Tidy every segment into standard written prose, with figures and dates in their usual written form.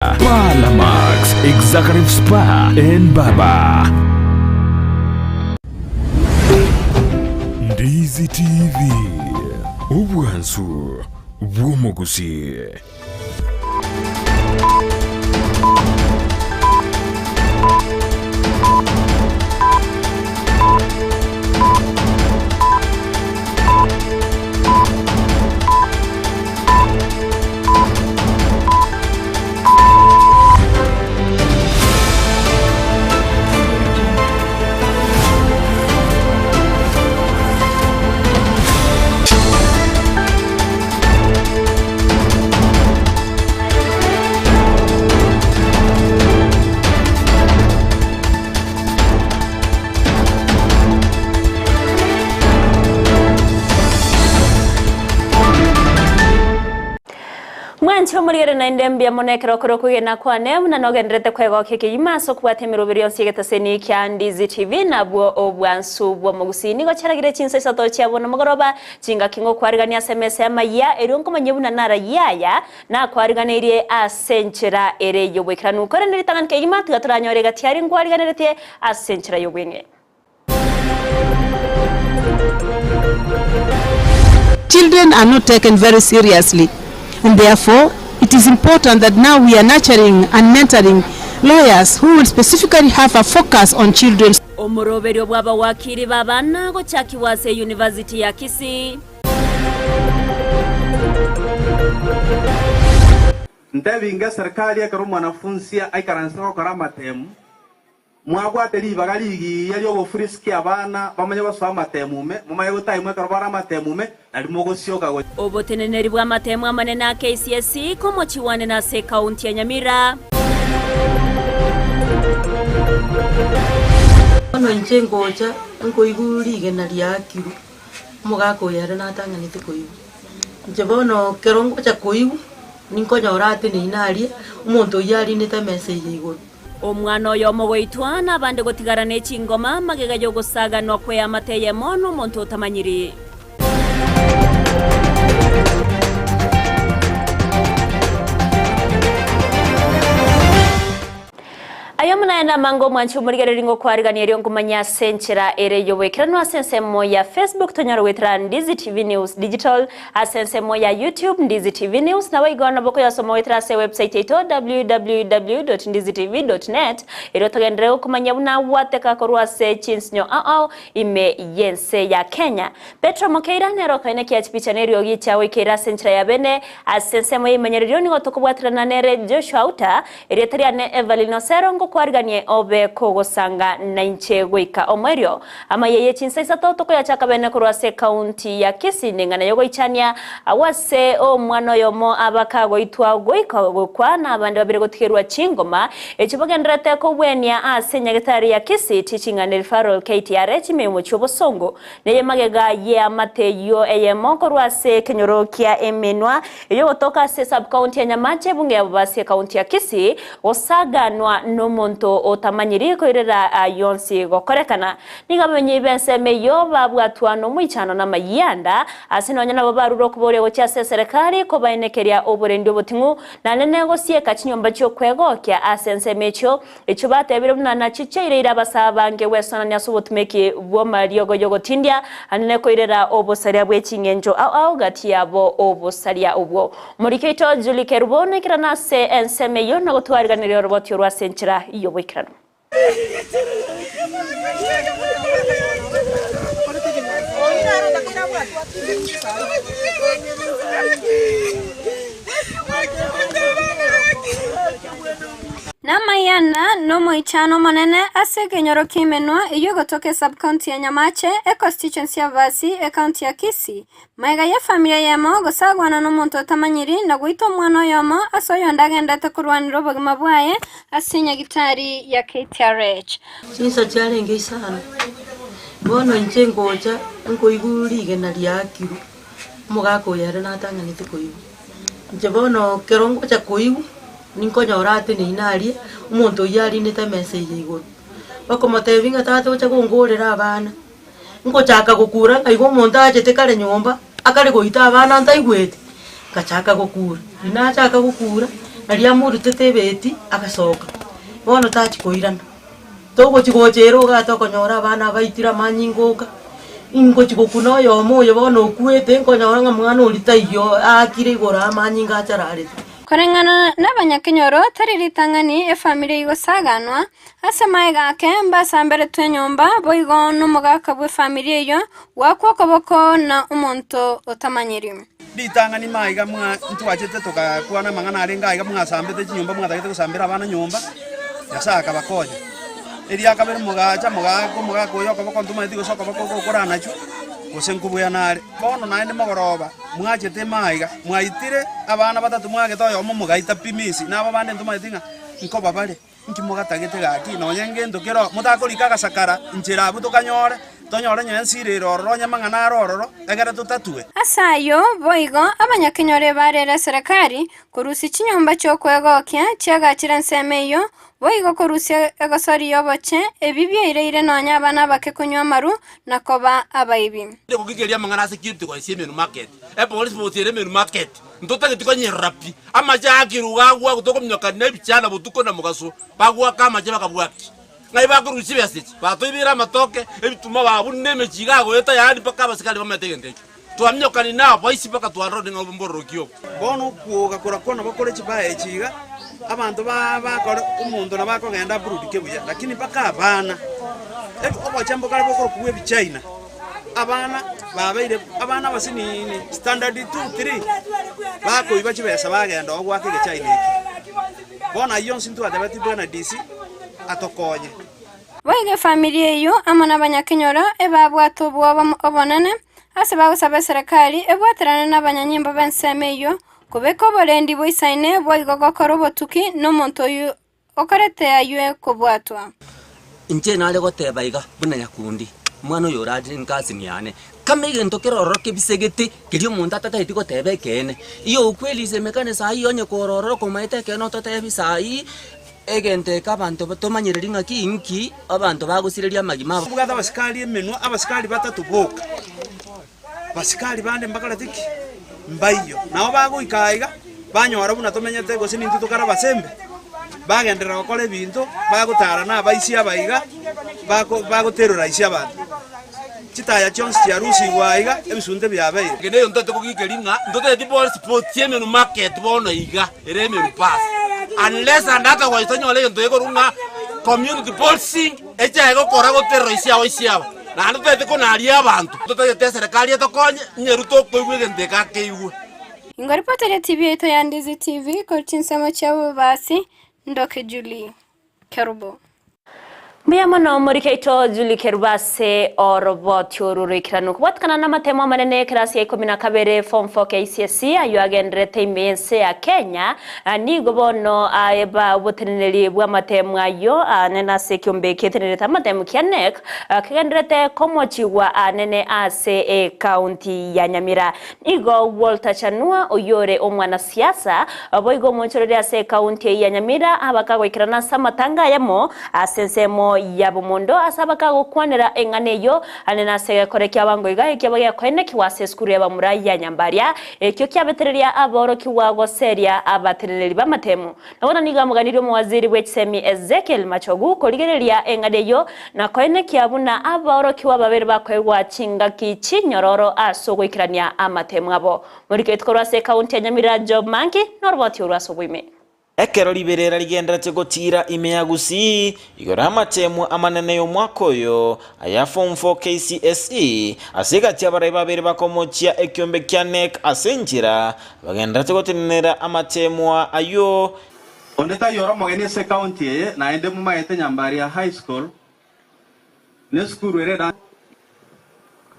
Palamax Executive Spa and Baba. Ndizi TV, obwansu bw'omogusi. Mwanche omoriere naende mbuya mono ekero okore okwegena kwane buna nogendererete kwegokia kegima ase okobwata emeroberi yonsi y'egetaseni kia Ndizi TV nabwo obwansu bw'omogusii. Nigo chiaragire chinsa isato chia bono mogoroba chingaki ngokwarigania ase emesa y'amayia erio nkomanyie buna narayie aya nakwariganeirie ase enchera ere y'oboikeranu. Korende ritang'ani kegima tiga toranyore egati aria nkwariganeretie ase enchera y'obweng'e. Children are not taken very seriously and therefore it is important that now we are nurturing and mentoring lawyers who will specifically have a focus on children. Omoroberio bw'abawakiri b'abana gochakigwa ase University ya Kisii. Ntebinge eserikari ekero omwanafunsi aikaransete gokora amatemu, Mwabwate ribaga rigiya ri'ogofuriskia abana bamanye gosoa amatemu ime, momanye gotaimwa ekero bare amatemu ime, nario mogosioka gochia. Oboteneneri bw'amatemu amanene a KCSE komochigwane nase ekaunti ya Nyamira. Bono inche ngocha nkoigwa rigena riakirwe, omogaka oyo ere natang'anete koigwa. Inche bono ekero ngocha koigwa, ninkonyora ateneine aria, omonto oyio arinete emesa eye igoro. Omwana oyomo goitwa, na abande gotigara ne chingoma, magega y'ogosaganwa kw'eamate eyemo nomonto otamanyiri. Aye omonene namange omwanchi omorigereria ngokwarigania erio nkomanye ase enchera ere y'oboikeranu ase ensemo ya Facebook tonyare goetera Ndizi TV News Digital Ase ensemo ya YouTube, Ndizi TV News, naboigo nabo okoyasoma goetera ase ewebsite yaito www.ndizitv.net erio togenderere gokomanyia buna gwateka korwa ase chinsinyo ao ao ime y'ense ya Kenya. Petro Mokeira nere okaenekia chipicha na eriogi chia goikeira ase enchera ya bene ase ensemo y'eimenyererio nigo tokobwaterana nere Joshua Auta Erieta riane Evelyn Osero ngokwariganie obe kogosanga nainche goika omoerio. Amaiya ye chinsa isato tokoyachaka bene korwa ase ekaunti ya Kisii neng'ana yogoichania agwo ase omwana oyomo abakagoitwa goika gokwa na abande babere gotigerwa chingoma echio bagendererete kobwenia ase nyagetari ya Kisii Teaching and Referral KTRH ime yomochie obosongo neye magega yeamate eyio eyemo korwa ase ekenyoro kia Emenwa Eyogotoka ase sub-county ya Nyamache ebunge ya Bobasi ekaunti ya Kisii gosaganwa nomonto otamanyiri koirera ayio onsi gokorekana. Nigo abamenyi b'ensemo eyio babwatwa nomoichano na amayianda ase nonya nabo barure okoboria gochia ase eserekari kobaenekeria oborendi oboting'u nanene gosieka chinyomba chi'okwegokia ase ensemo echio Echio batebire buna nachio chiaireire abasaa abange gwesonania ase obotumeki bw'amariogo y'ogotindia, anene koirera obosaria bwe ching'encho ao ao gati yabo obosaria obwo. Omoriki oito Julie Kerubo naikerane ase ensemo eyio na gotwariganeria oroboti orwo ase enchera y'oboikeranu. Namayana nomoichano omonene ase ekenyoro ki'Emenwa eyio egotoka esub-county ya Nyamache, econstituency ya Bobasi, ecounty ya Kisii. Magega y'efamiri eyemo gosagwana nomonto otamanyiri na goita omwana oyomo ase oyonde agenderete korwanera obogima bwaye ase nyagitari ya KTRH. Chinsa chiarenge isano, bono inche ngocha nkoigwa rigena riakirwe, omogaka oyo ere natang'anete koigwa. Inche bono ekero ngocha koigwa. Ninkonyora ateneine aria, omonto oyio arinete emesa eye igoro. Bakomotebia ng'a tata ocha gongorera abana, ngochaka gokura ng'a igo omonto achete kare nyomba, akare goita abana ntaigweti, ngachaka gokura. Riria nachaka gokura, Naria amorutete ebeti, agasoka. Bono tachia koirana. Togochi gocha ere igaa tokonyora abana abaitire amanyinga oka, ingochi gokuna oyomo oyo bono okwete, nkonyora ng'a mwana oria taiyo aakire igoro amanyinga achararete. Koreng'ana nabanyakenyoro tari ritang'ani efamiri igosaganwa, ase maega ake mbasamberetwe enyomba, boigo nomogaka bw'efamiri eyio goakwa okoboko na omonto otamanyiri. Ritang'ani maiga mwa ntwachete togakwana amang'ana arenge aiga mwasambete chinyomba mwatagete gosambera abana nyomba, Nyasae akabakonya. Eria kabere mogacha mogaaka omogaka oyo okoboko ntomanyeti gose okoboko oko okoranachwe, gose nkobweana are. Bono naende mogoroba, mwachete maiga, mwaitire abana batato mwagete oyomo mogaita pi misi, nabo bande ntomanyeti ng'a nkoba bare. Inki mogatagete gaki? Nonye ngento kero motakorika agasakara inchera abwo tokanyore, tonyore onye ensira ere ororo, onye amang'ana are ororo, egere totatue. Ase ayio, boigo, abanyakenyoro ebarere eserekari korusia chinyomba chi'okwegokia chiagachire ensemo eyio, boigo korusia egosori y'oboche, ebi biaireire nonya abana abake konywa amaru na koba abaibi. Gokigeria amang'ana ase security goesia emenu market, epolice force ere emenu market. Ntotageti konyerora pi. Amache aakire iga agwo tokominyoka nebichana botuko na mogaso, bagoaka amache bakabwati. Ng'ai bakorusia chibesa echi? Batoibeire amatoke, ebituma babunire emechie iga agoeta yaani mpaka abasikari bamaete egento ekio. Twaminyokani naboisi mpaka twarorire ng'a mbororoki obo. Bono okwoga korakwo nabo kore chibaya echi iga, abanto ba bakore omonto nabo akogenda aburudike buya, lakini mpaka abana, obochie mbokare bokorokwa bwa ebichaina. Abana babeire abana abasinini standard two, three, bakoiba chibesa bagenda oo goaka egechaina ekio. Bono ayio onsi ntwatebeti bwana DC atokonye. Boigo efamiri eyio amo nabanyakenyoro ebabwate obwoba obonene ase bagosaba eserekari ebwaterane nabanyanyimbo b'ensemo eyio kobeka oborendi boisaine boigo gokora obotuki nomonto oyio Okorete ayio kobwatwa. Inche nare goteba iga buna nyakundi, omwana oyo orarire nkasini yane, kama egento kere ororo kebisegete, keria omonto atatageti goteba ekeene, iyo ukweli isemekane saii onye kore ororo komaete ekeene ototebi saii, egento eke abanto tomanyereri ng'aki inki abanto bagosireria amagima abo. Obwate abasikari emenwa, abasikari batato boka, basikari bande mbakorete ki? Mbaiyo. Nabo bagoika aiga, banyora buna tomenyete gose nintwe tokare abasembe, bagenderera gokora ebinto, bagotara na abaisia aba iga, bako bagoterrorise abanto. Chitaya chionsi chiarusigwe aiga, ebisunte biabeire. Eke neyo ntotete kogikeria ng'a ntotageti police post y'emenu market bono iga ere emenu pass unless and otherwise tonyore egento gekorwa ng'a community policing echaye gokora goterroisia abaisia aba. Naende totagete konaria abanto, totagete eserekari etokonye, inyeru tokoigwa egento eke akeigwe. Ingo ripoteria TV yaito ya Ndizi TV korwa chinsemo chia Bobasi, Ndoke Julie Kerubo. Mbuya mono morike aito Julie Kerubo ase oroboti oru roikeranu kobwatekana namatemo amanene ekerasi ya ikomi na kabere form 4 KCSE ayio agenderete ime y'ense ya Kenya Nigo bono aeba oboteneneri bw'amatemu ayio anene ase ekiombe kietenerete amatemu kia NEC, kegendererete komochigwa anene ase ekaunti ya Nyamira. Nigo Walter Chanua oyio ore omwanasiasa, boigo omoonchoreri ase ekaunti eyio ya Nyamira abakagoikerana ase amatanga ayamo ase ensemo ya bomondo ase abakagokwanera eng'ana eyio anene ase egekore kiabango iga ekiaba gekoenekigwa ase esukuru y'abamura ya Nyambaria Ekio kiabetereria aborokigwa goseria abateneneri b'amatemu. Na bono nigo amoganirie omowaziri bw'echisemi Ezekiel Machogu korigereria eng'ana eyio na koenekia buna aborokigwa babere bakoegwa chingaki chinyororo ase ogoikerania amatemu abo. Moriketi korwa ase ekaunti ya Nyamira Job Manki noroboti orwo ase oboime. Ekero riberera rigenderete gotiira ime ya Gusii igoro y'amateemwa amanene y'omwaka oyo aya Form 4 KCSE, ase egati abarai babere bakomochia ekiombe kia NEC ase enchera bagenderete gotenenera amateemwa ayio. Onde taiyo ore omogeni ase ecounty eye naende momaete Nyambaria High School nesukuru ere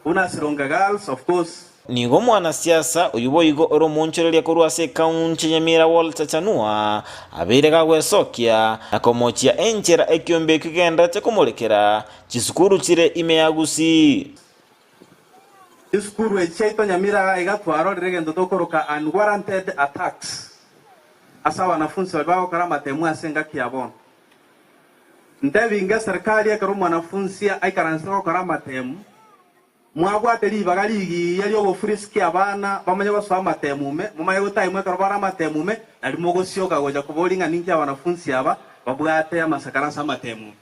buna Sironga Girls of course. Nigo omwanasiasa oyio boigo ore omoonchoreria korwa ase ekaunti ya Nyamira Walter Chanua abeire gagwesokia na komochia enchera ekiombe ekio kegendererete komorekera chisukuru chire ime ya Gusii. Chisukuru echi chiaito Nyamira iga iga twarorire egento tokoroka unwarranted attacks ase abanafunsi baria bagokora amatemu ase engaki ya bono. Ntebinge eserikari ekero omwanafunsi aikaransete gokora amatemu. Mwabwate ribaga rigiya ri'ogofuriskia abana bamanye gosoa amatemu ime, momanye gotaimwa ekero bare amatemu ime, nario mogosioka gocha koboria ng'a ninki abanafunsi aba babwate amasakara ase amatemu ime.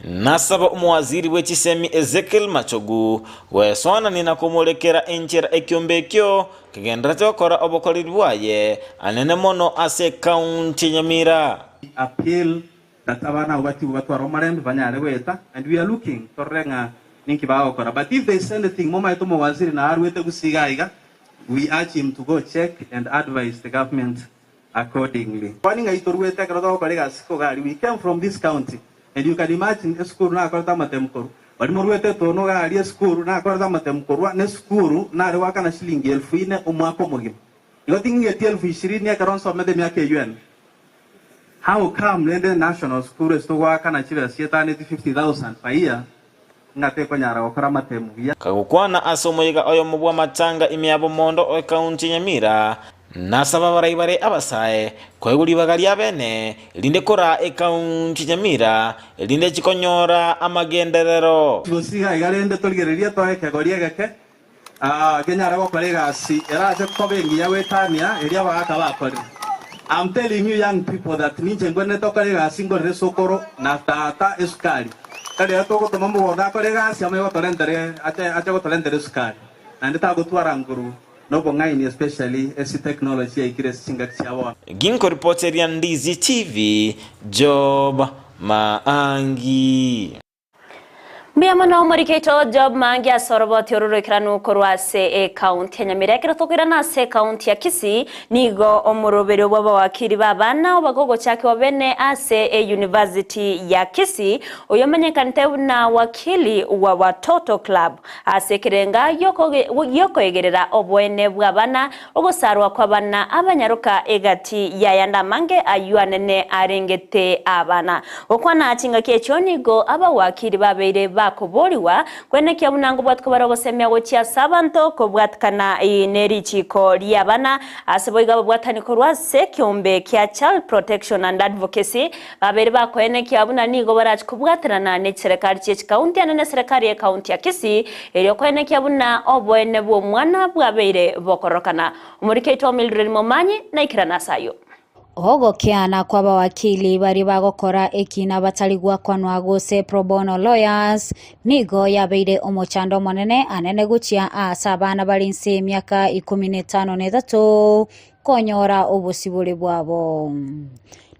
Nasaba omowaziri bwe chisemi Ezekiel Machogu gwesoanania na komorekera enchera ekiombe ekio kegendererete gokora obokoreri bwaye anene mono ase ekaunti ya Nyamira. Appeal that abana abwo batigwe batware omorembe banyare goeta and we are looking torore ng'a ninki bagokora but if there is anything momaete omowaziri naarwete gusii iga iga we urge him to go check and advise the government accordingly. Kwani ng'ai torwete ekero togokora egasi koga aria we came from this county and you can imagine esukuru nakorete amatemu korwa baria morwete etono iga aria esukuru nakorete amatemu korwa na esukuru nare goakana shilingi elfu ine omwaka omogima igo ting'igeti elfu ishirini ekero nsomete emiaka eywo ene How come rende national school ase togoakana chibesa chietaneti 50,000 per year ng'a tekonyara gokora amatemu buya? Kagokwana ase omoyega oyomo bw'amatanga ime ya Bomondo o ekaunti ya Nyamira, nasaba abarai bare abasae koegwa ribaga ria bene erinde koraa ekaunti ya Nyamira erinde chikonyora amagenderero. Gose iga iga rende torigererie toe ekegori egeke, kenyare gokora egasi erache koba engiya goetania eria abagaaka bakorire. I'm telling you young people that ninche ngwenerete gokora egasi ngorere esokoro na tata esukari. Tari ere togotoma mogondo akore egasi amanye gotorentere ache ache gotorentera esukari. Naende tagotwara nguru na obong'aini especially ase technology yaikire ase chingaki chia bono. Ginkoripoteria Ndizi TV, Job Maangi. Mbuya mono omoriki oito Job Mangi ase oroboti oru roikeranu korwa ase ekaunti ya Nyamira. Ekero tokoirana ase ekaunti ya Kisii, nigo omoroberio bw'abawakili b'abana obaga ogochakigwa bene ase eyunivasiti ya Kisii, oyo omenyekanete buna Wakili wa Watoto Club, ase ekerenga giokoegerera oboene bw'abana, ogosarwa kw'abana abanyaroka egati y'ayande amange ayio anene arengete abana. Gokwana chingaki echio nigo abawakili babeire bakoborigwa kwenekia buna ngobwatwa bare ogosemia gochia ase abanto kobwatikana ne richiiko ri'abana ase boigo ababwatani korwa ase ekeombe kia Child Protection and Advocacy babeire bakoenekia buna nigo barachi kobwaterana ne chiserekari chie chikaunti ane ne serekari y'ekaunti ya Kisii erio koenekia buna oboene bw'omwana bwabeire bokororokana. Omoriki oito Mildred Momanyi naikerane ase ayio. Ogokeana kw'abawakili baria bagokora ekina batari goakwanwa gose pro bono lawyers nigo yabeire omochando omonene anene gochia ase abana bare inse y'emiaka ikomi na etano na etato konyora obosibore bwabo.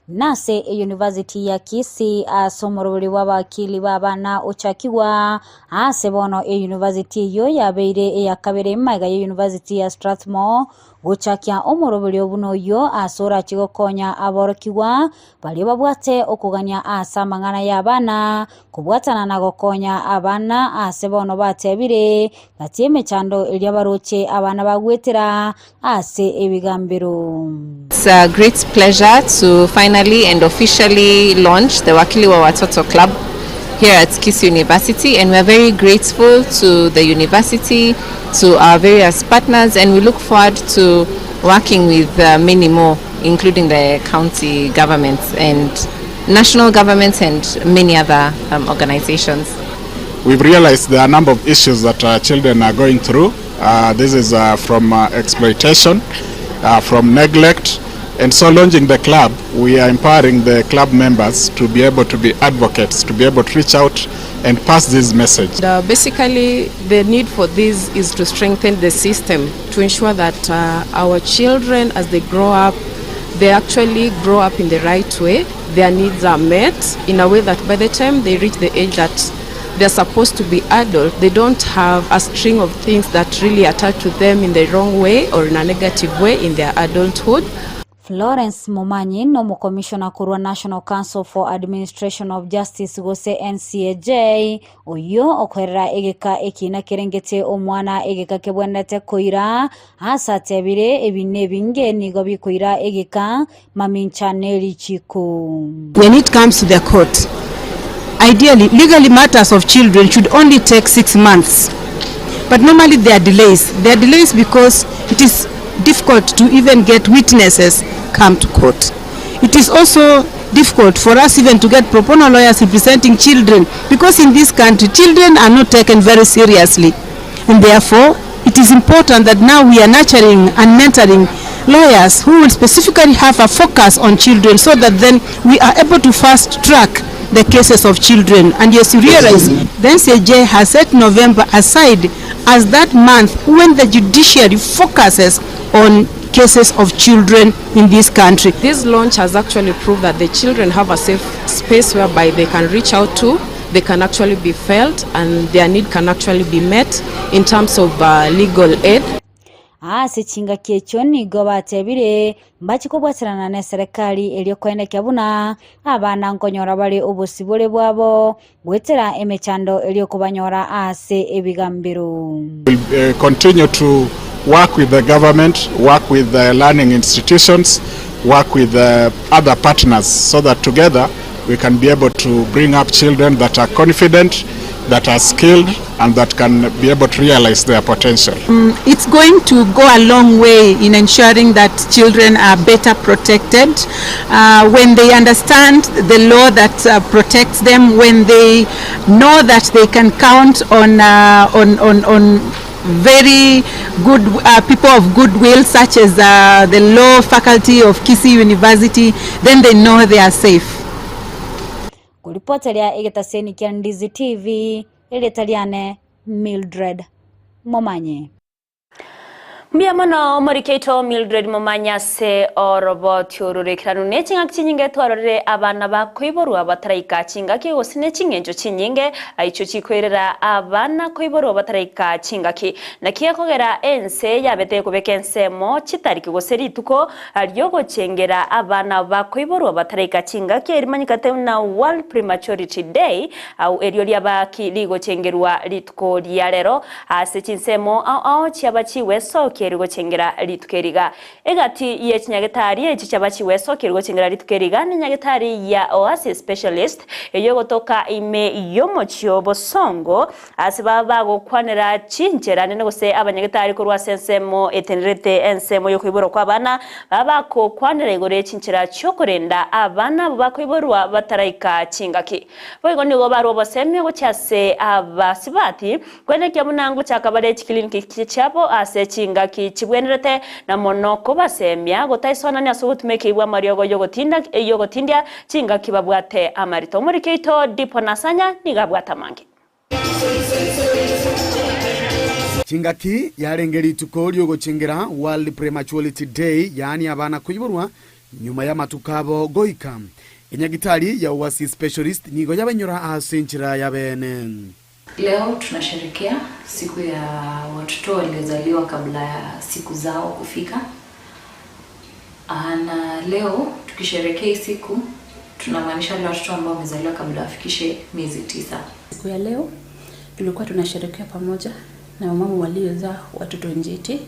Nase eyunivasiti ya Kisii ase omoroberi bw'abawakili b'abana ochakigwa ase bono eyunivasiti eyio yabeire eyakabere magega y'eyunivasiti ya Strathmore Gochakia omoroberio buna oyio ase orache gokonya aborokigwa baria babwate okogania ase amang'ana y'abana, kobwatana na gokonya abana ase bono batebire, gati emechando eria baroche abana bagwetera ase ebigambero. It's a great pleasure to finally and officially launch the Wakili wa Watoto Club here at Kisii University and we are very grateful to the university, to our various partners and we look forward to working with uh, many more including the county governments and national governments and many other um, organizations. We've realized there are a number of issues that uh, children are going through. Uh, this is uh, from uh, exploitation, uh, from neglect, and so launching the club, we are empowering the club members to be able to be advocates, to be able to reach out and pass this message. Uh, basically, the need for this is to strengthen the system to ensure that uh, our children, as they grow up, they actually grow up in the right way, their needs are met in a way that by the time they reach the age that they're supposed to be adult, they don't have a string of things that really attach to them in the wrong way or in a negative way in their adulthood. Florence Momanyi nomokomishona korwa National Council for Administration of Justice gose NCAJ, oyio okoerera egeka ekina kerengete omwana egeka kebwenerete koira ase atebire ebi nebinge nigo bikoira egeka mamincha nerichiko. When it comes to the court, ideally, legally matters of children should only take 6 months. But normally there are delays. There are delays because it is difficult to even get witnesses come to court. It is also difficult for us even to get pro bono lawyers representing children because in this country children are not taken very seriously. And therefore, it is important that now we are nurturing and mentoring lawyers who will specifically have a focus on children so that then we are able to fast track the cases of children. And yes, you realize the NCJ has set November aside as that month when the judiciary focuses on cases of children in this country. This launch has actually proved that the children have a safe space whereby they can reach out to, they can actually be felt, and their need can actually be met in terms of uh, legal aid. Ase chingaki echio nigo batebire, Mbachie kobwaterana neserekari erio koenekia buna abana nkonyora bare obosibore bwabo goetera emechando erio kobanyora ase ebigambero. We'll continue to work with the government, work with the learning institutions, work with the other partners so that together we can be able to bring up children that are confident, that are skilled and that can be able to realize their potential. Mm, it's going to go a long way in ensuring that children are better protected. Uh, when they understand the law that uh, protects them, when they know that they can count on, uh, on, on, on very good uh, people of goodwill such as uh, the law faculty of Kisii University, then they know they are safe. Koripoteria egetaseni kia Ndizi TV, erieta riane Mildred Momanyi. Mbuya mono omoriki oito Mildred Momanyi ase oroboti ororekeranu ne ching'aki chinyinge twarorire abana bakoiborwa bataraika chingaki gose ne ching'encho chinyinge aichio chikoirera abana koiborwa bataraika chingaki. Naki gekogera ense yabete ekobeka ensemo chitariki gose rituko riogochengera abana bakoiborwa bataraika chingaki erimanyekate buna World Prematurity Day au erio riaba ki rigochengerwa rituko ria rero ase chinsemo ao ao chiaba chigwesokia erigochengera rituko eriga. Egati ye chinyagetari echi chiaba chigwesokia erigochengera rituko eriga nenyagetari ya Oasis Specialist eyio egotoka ime y'omochie o Bosongo ase baba bagokwanera chinchera nene gose abanyagetari korwa ase ensemo etenerete ensemo y'okoiborwa kw'abana baba bagokwanera igoro ye chinchera chi'okorenda abana abwo bakoiborwa bataraika chingaki. Boigo nigo barua obosemia gochia ase abasibati kwenekia buna ngochaka bare chikiliniki chiabo ase chingaki chibwenerete na mono kobasemia gotaisoanania ase ogotumeka eibwa amariogo y'ogotindia chingaki babwate amarito. Omoriki oito Dipo Nasanya nigo abwate amange. Chingaki yarenge rituko riogochengera World Prematurity Day, yaani abana koiborwa nyuma y'amatuko abo goika. Enyagitari ya Oasis Specialist nigo yabainyora ase enchera ya bene. Leo tunasherekea siku ya watoto waliozaliwa kabla ya siku zao kufika. Ah, na leo tukisherekea hii siku tunamaanisha wale watoto ambao wamezaliwa kabla wafikishe miezi tisa. Siku ya leo tulikuwa tunasherekea pamoja na wamama waliozaa watoto njiti.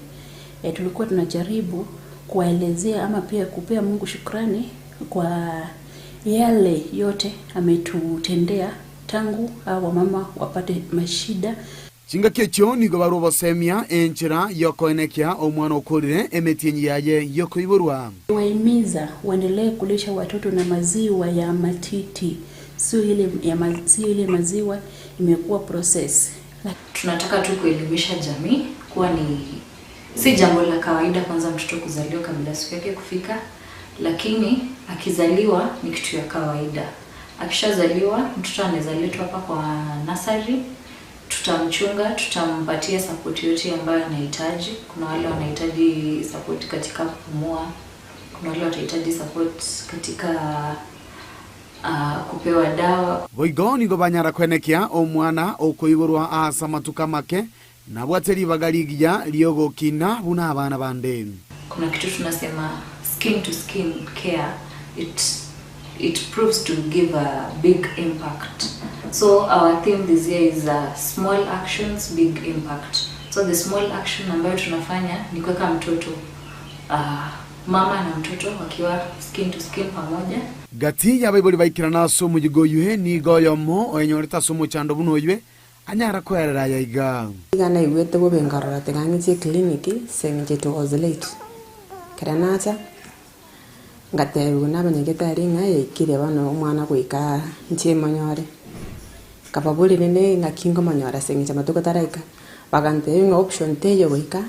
E, tulikuwa tunajaribu kuwaelezea ama pia kupea Mungu shukrani kwa yale yote ametutendea tangu hawa wamama wapate mashida. Chingaki echio nigo bare obosemia enchera y'okoenekia omwana okorire emetienyi yaye y'okoiborwa. Wahimiza waendelee kulisha watoto na maziwa ya matiti, sio ile ya sio ile maziwa imekuwa process. Tunataka tu kuelimisha jamii kuwa ni si jambo la kawaida kwanza mtoto kuzaliwa kabla siku yake kufika, lakini akizaliwa ni kitu ya kawaida. Akishazaliwa mtoto anaweza letwa hapa kwa nursery, tutamchunga, tutampatia support yote ambayo anahitaji. Kuna wale wanahitaji support katika kupumua, kuna wale watahitaji support katika kupewa dawa. Boigo nigo banyara koenekia omwana okoiborwa ase amatuko amake nabwate ribaga rigiya ri'ogokina buna abana bande. Kuna kitu tunasema skin to skin care, it, it proves to give a big impact. So our theme this year is small actions, big impact. So the small action ambayo tunafanya ni kuweka mtoto mama na mtoto wakiwa skin to skin pamoja. Gati y'abaibori baikerana ase omoyigo oywe nigo oyomo oenyorete ase omochando buna oywe anyara koerera aya iga. Iga naigwete bobe nkarora tiga ng'iche eclinic ase eng'encho it was late. Ekero nacha, ngatebiwa na abanyagetari ng'a yaikire bono omwana goika inche monyore. Nkababoria rende ng'aki nkomonyora ase eng'encho amatuko taraika, Bagantebia ng'a option teiyo goika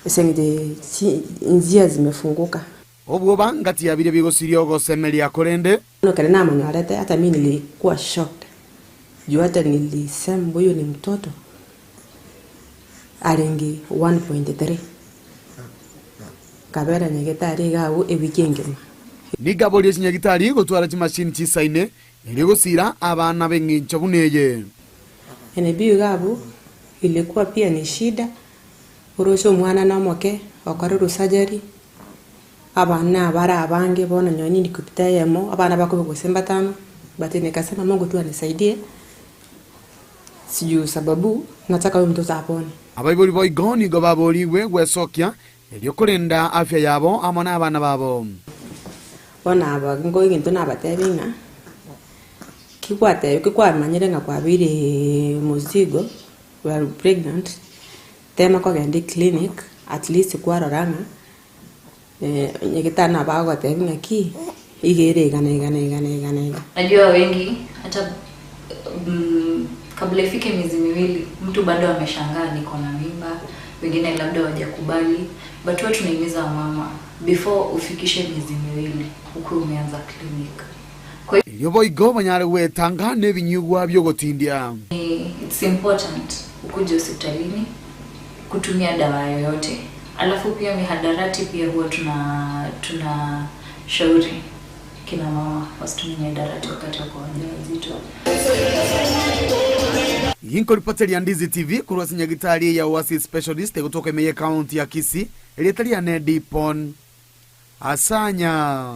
ase eng'encho chi njia zimefunguka. Obwoba ngati ya biria bigosiria ogosemeria korende. Bono ekero namonyorete hata mi nilikuwa shocked juu hata nilisema huyu ni mtoto arenge 1.3 nkabera nyagetari iga abwo ewiki engima. Nigaborie chinyagitari gotwara chimashini chisaine erio gosiira abana b'engencho buna eye. NB iga abwo ilikuwa pia ni shida oroche omwana nomoke okorerwe surgery Abana bare abange bono nonye nindikopita eyemo, abana bakobekwa gose mbatano, but nikasema Mungu tu anisaidie sijuu sababu nataka huyu mtoto apone. Abaibori boigo nigo baboorigwe gwesokia erio korenda afya yabo amo nabana babo. Bono aba nigo egento nabatebie ng'a, ki gwatebia ki kwamanyire ng'a kwabeire mozigo, you are pregnant, tema kogenda eclinic at least kwarora ng'a. Nyagetari nabo agotebia ng'aki, iga ere iga na iga na iga na iga na iga. Najua wengi hata kabla ifike miezi miwili mtu bado ameshangaa niko na mimba, wengine labda hawajakubali, but huwa tunahimiza wamama before ufikishe miezi miwili ukuwe umeanza clinic. Kwa Erio boigo banyare gwetanga nebinyugwa bi'ogotindia. It's important ukuje hospitalini kutumia dawa yoyote. Alafu pia mihadarati pia huwa tuna tuna shauri kina mama wasitumie mihadarati wakati wako wajawazito. Inkoripoteria Ndizi TV korwa ase nyagitari ya Oasis Specialist egotoka ime y'ecounty ya Kisii, erieta riane Dipon Asanya.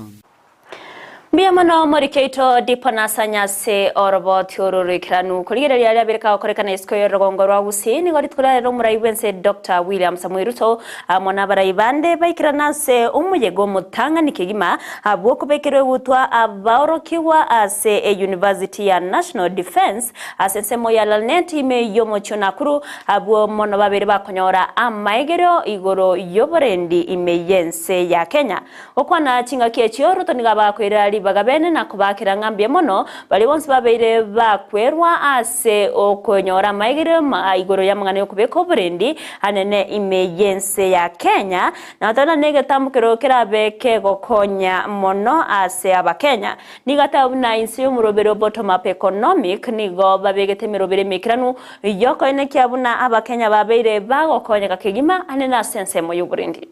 Mbuya mono morike oito Dipon Asanya ase oroboti oro roikeranu. Korigereria aria abere kagokorekana isiko y'orogongo rwa Gusii nigo rituko riarero omorai bw'ense Doctor William Samoei Ruto amo nabarai bande baikerana ase omoyega omotang'ani kegima bw'okobekerwa egutwa abaorokigwa ase eyunivasiti ya National Defence ase ensemo ya Lanet ime y'omochie o Nakuru Abwo mono babere bakonyora amaegerio igoro y'oborendi ime y'ense ya Kenya. Gokwana chingaki echio, Ruto nigo abakoirera ribaga bene na kobaakera ng'a mbuya mono baria bonsi babeire bakwerwa ase okonyora amaegerio igoro y'amang'ana y'okobeka oborendi anene ime y'ense ya Kenya na goteba negetambokero kerabe kegokonya mono ase abakenya. Nigo ateba buna inse y'omoroberi o Bottom Up Economic nigo babegete emeroberi emeikeranu y'okoenekia buna Abakenya babeire bagokonyeka kegima anene ase ensemo y'oborendi.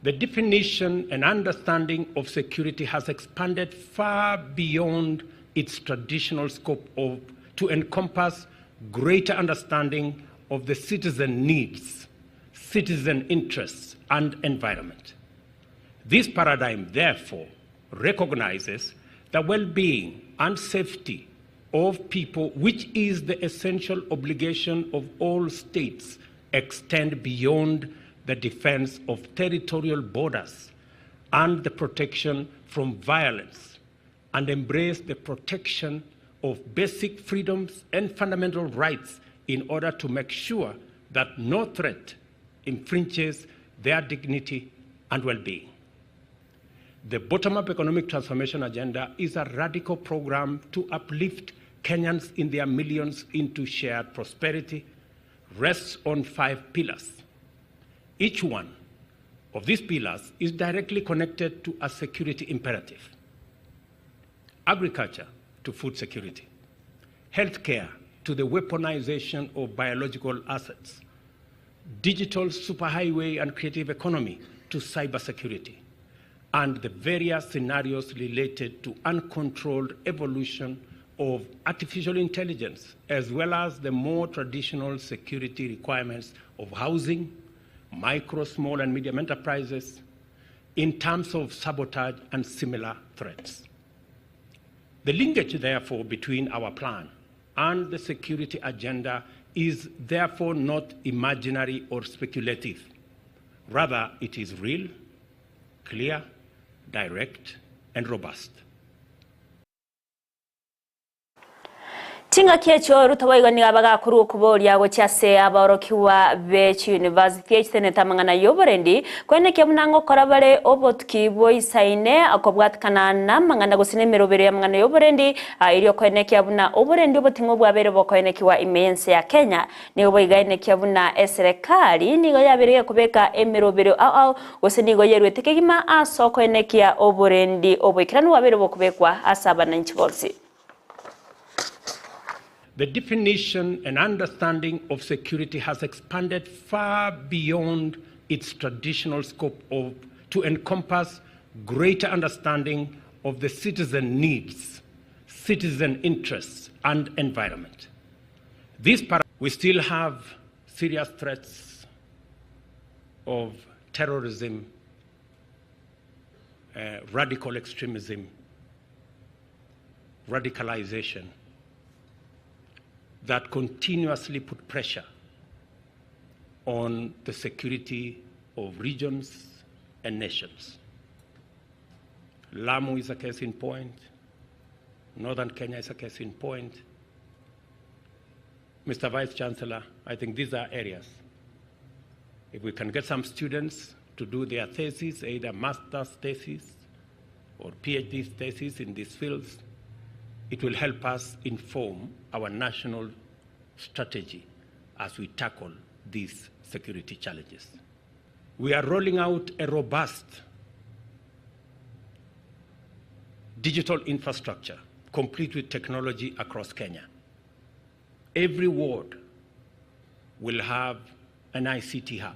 The definition and understanding of security has expanded far beyond its traditional scope of to encompass greater understanding of the citizen needs, citizen interests, and environment. This paradigm, therefore, recognizes the well-being and safety of people, which is the essential obligation of all states, extend beyond the defense of territorial borders and the protection from violence, and embrace the protection of basic freedoms and fundamental rights in order to make sure that no threat infringes their dignity and well-being. The bottom-up economic transformation agenda is a radical program to uplift Kenyans in their millions into shared prosperity, rests on 5 pillars. Each one of these pillars is directly connected to a security imperative. Agriculture to food security, healthcare to the weaponization of biological assets, digital superhighway and creative economy to cybersecurity, and the various scenarios related to uncontrolled evolution of artificial intelligence, as well as the more traditional security requirements of housing, micro, small, and medium enterprises in terms of sabotage and similar threats. The linkage, therefore, between our plan and the security agenda is therefore not imaginary or speculative. Rather, it is real, clear, direct, and robust. Chingaki echio Ruto boigo nigo abagakorwa okoboria gochia ase abaorokigwa be chiyunivasiti echitenete amang'ana y'oborendi, koenekia buna ngokora bare obotuki boisaine kobwatikana namang'ana gose nemerobero y'amang'ana y'oborendi, erio koenekia buna oborendi oboting'u bwabeire bokoenekigwa ime y'ense ya Kenya. Nigo boigo aenekia buna eserekari nigo yabeire gekobeka emerobero ao ao gose nigo yeruete kegima ase okoenekia oborendi oboikeranu bwabeire bokobekwa ase abananchi bonsi. The definition and understanding of security has expanded far beyond its traditional scope of to encompass greater understanding of the citizen needs, citizen interests, and environment. This para- we still have serious threats of terrorism, uh, radical extremism, radicalization that continuously put pressure on the security of regions and nations. Lamu is a case in point. Northern Kenya is a case in point. Mr. Vice Chancellor, I think these are areas. If we can get some students to do their thesis, either master's thesis or PhD thesis in these fields, it will help us inform our national strategy as we tackle these security challenges. We are rolling out a robust digital infrastructure complete with technology across Kenya. Every ward will have an ICT hub.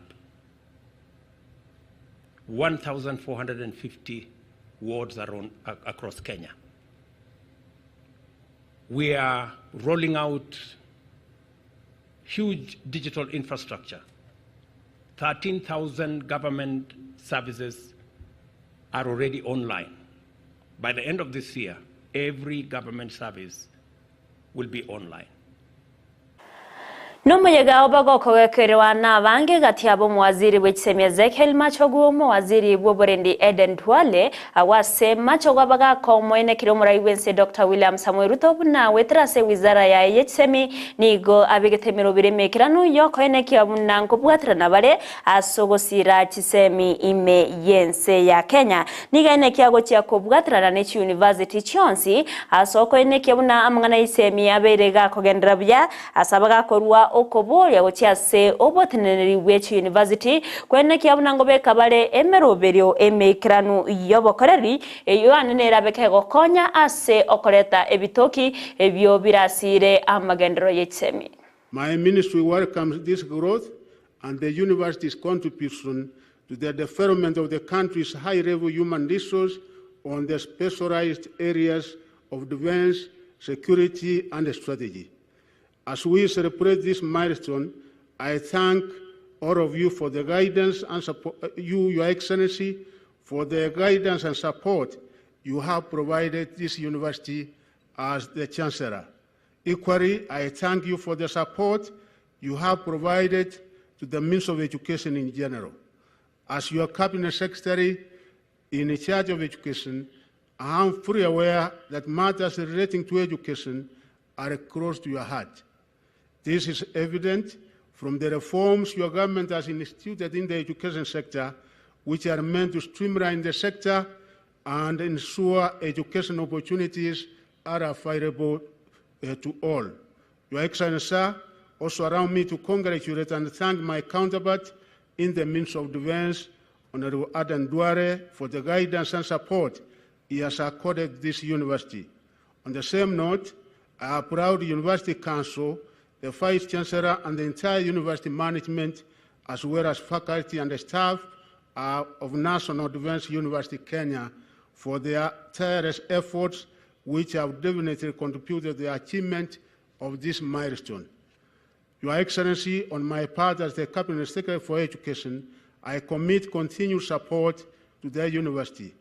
1,450 wards are on, across Kenya. We are rolling out huge digital infrastructure. 13,000 government services are already online. By the end of this year, every government service will be online. Nomoyega obagokogekerwa nabange gati abo omowaziri bw'ekisemi Ezekiel Machogu omowaziri bw'oborendi Eden Duale awase Machogu abagaka omoenekire omorai bw'ense Dr. William Samoei Ruto buna wetera ase wizara yaye y'ekisemi nigo abegete emerobere emekeranu yokoenekia buna nkobwaterana bare ase ogosira chisemi ime y'ense ya Kenya. Nigo aenekia gochia kobwaterana ne chiuniversity chionsi ase okoenekia buna amang'ana y'esemi abeire gakogenderera buya ase abagakorwa okoboria gochia ase oboteneneri bwe chiuniversity koenekia buna ngobeka bare emeroberio emeikeranu y'obokoreri eyio ane nerabe kegokonya ase okoreta ebitoki ebio birasire amagenderero y'echisemi. My ministry welcomes this growth and the university's contribution to the development of the country's high-level human resource on the specialized areas of defense, security, and strategy. As we celebrate this milestone, I thank all of you for the guidance and support, you, Your Excellency, for the guidance and support you have provided this university as the Chancellor. Equally, I thank you for the support you have provided to the Ministry of Education in general. As your Cabinet Secretary in charge of education, I am fully aware that matters relating to education are close to your heart. This is evident from the reforms your government has instituted in the education sector, which are meant to streamline the sector and ensure education opportunities are available to all. Your Excellency, sir, also allow me to congratulate and thank my counterpart in the Ministry of Defense, Honorable Adan Duare, for the guidance and support he has accorded this university. On the same note, I applaud the University Council, the Vice Chancellor, and the entire university management, as well as faculty and the staff of National Defense University Kenya for their tireless efforts, which have definitely contributed to the achievement of this milestone. Your Excellency, on my part as the Cabinet Secretary for Education, I commit continued support to the university.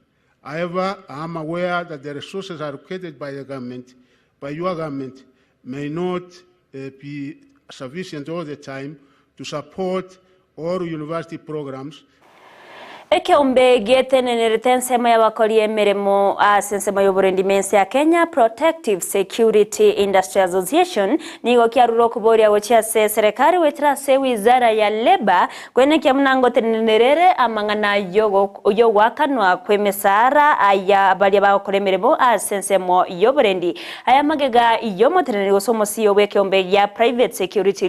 However, I am aware that the resources allocated by the government, by your government, may not be sufficient all the time to support all university programs. Ekeombe gietenenerete ensemo y'abakori emeremo ase ensemo y'oborendi mense ya Kenya Protective Security Industry Association nigo kiarure okoboria gochia ase eserekari goetera ase ewizara ya Labour koenekia buna ngotenenerere amang'ana y'ogoakanwa kw'emesaara aya baria bagokora emeremo ase ensemo y'oborendi. Aya magega y'omoteneneri gose omosio bw'ekeombe gia Private Security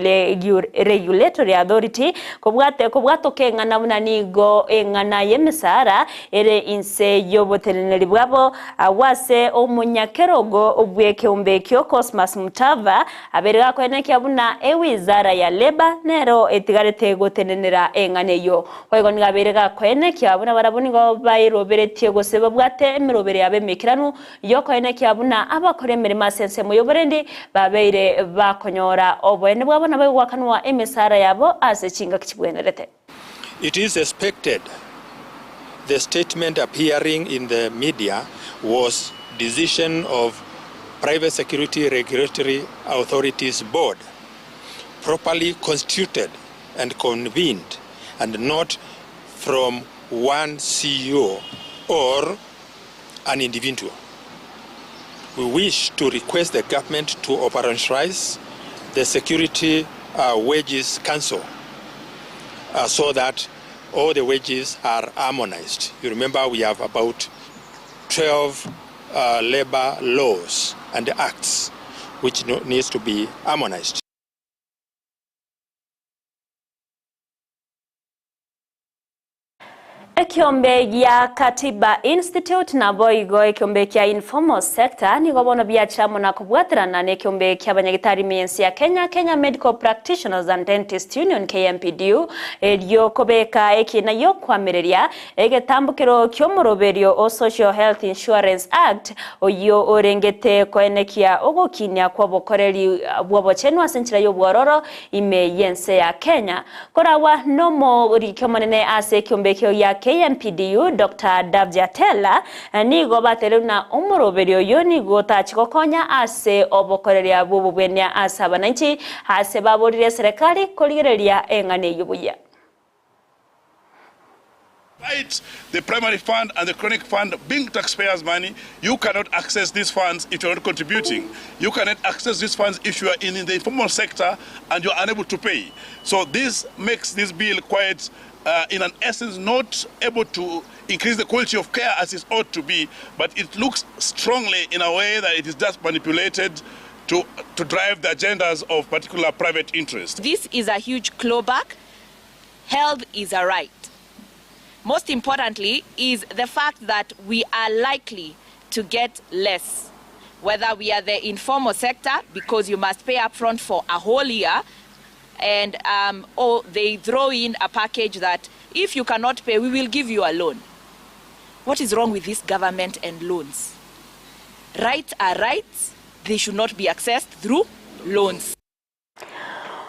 Regulatory Authority Kobwate kobwatoka eng'ana buna nigo eng'ana y'emesaara ere inse y'oboteneneri bwabo, agwo ase omonyakerogo bw'ekeombe ekio Cosmas Mutava abeire gakoenekia buna ewizara ya Labour nero etigarete gotenenera eng'ana eyio. Boigo nigo abeire gakoenekia buna barabwo nigo bairoberetie gose babwate emerobere yabo emeikeranu Y'okoenekia buna abakora emeremo ase ensemo y'oborendi babeire bakonyora oboene bwabo na baigwakanwa emesara yabo ase chingaki chibwenerete. It is expected the statement appearing in the media was decision of Private Security Regulatory Authority's board properly constituted and convened and not from one CEO or an individual. We wish to request the government to operationalize the Security uh, Wages Council uh, so that all the wages are harmonized. You remember we have about 12 uh, labor laws and acts which no, needs to be harmonized. Ekiombe gia Katiba Institute naboigo ekiombe kia Informal Sector nigo bono biachire amo na kobwaterana nekiombe kia abanyagitari ime y'ense ya Kenya, Kenya Medical Practitioners and Dentists Union, KMPDU, erio kobeka ekina giokwamireria egetambokero kiomoroberio o Social Health Insurance Act oyio orengete koenekia ogokinia kwobokoreri bwobochenu ase enchera yobwororo ime y'ense ya Kenya. Koragwa nomoriki omonene ase ekiombe ekio gia KMPDU, Doctor Davji Atellah, nigo bateire buna omoroberio oyio nigo otachi gokonya ase obokoreria bw'obobwenia ase abananchi ase baborire eserekari korigereria eng'ana eyio buya. Despite the primary fund and the chronic fund being taxpayers' money, you cannot access these funds if you're not contributing. You cannot access these funds if you are in, in the informal sector and you're unable to pay. So this makes this bill quite, uh, in an essence, not able to increase the quality of care as it ought to be, but it looks strongly in a way that it is just manipulated to, to drive the agendas of particular private interests. This is a huge clawback. Health is a right. Most importantly is the fact that we are likely to get less, whether we are the informal sector, because you must pay upfront for a whole year, and um, or they throw in a package that if you cannot pay, we will give you a loan. What is wrong with this government and loans? Rights are rights. They should not be accessed through loans.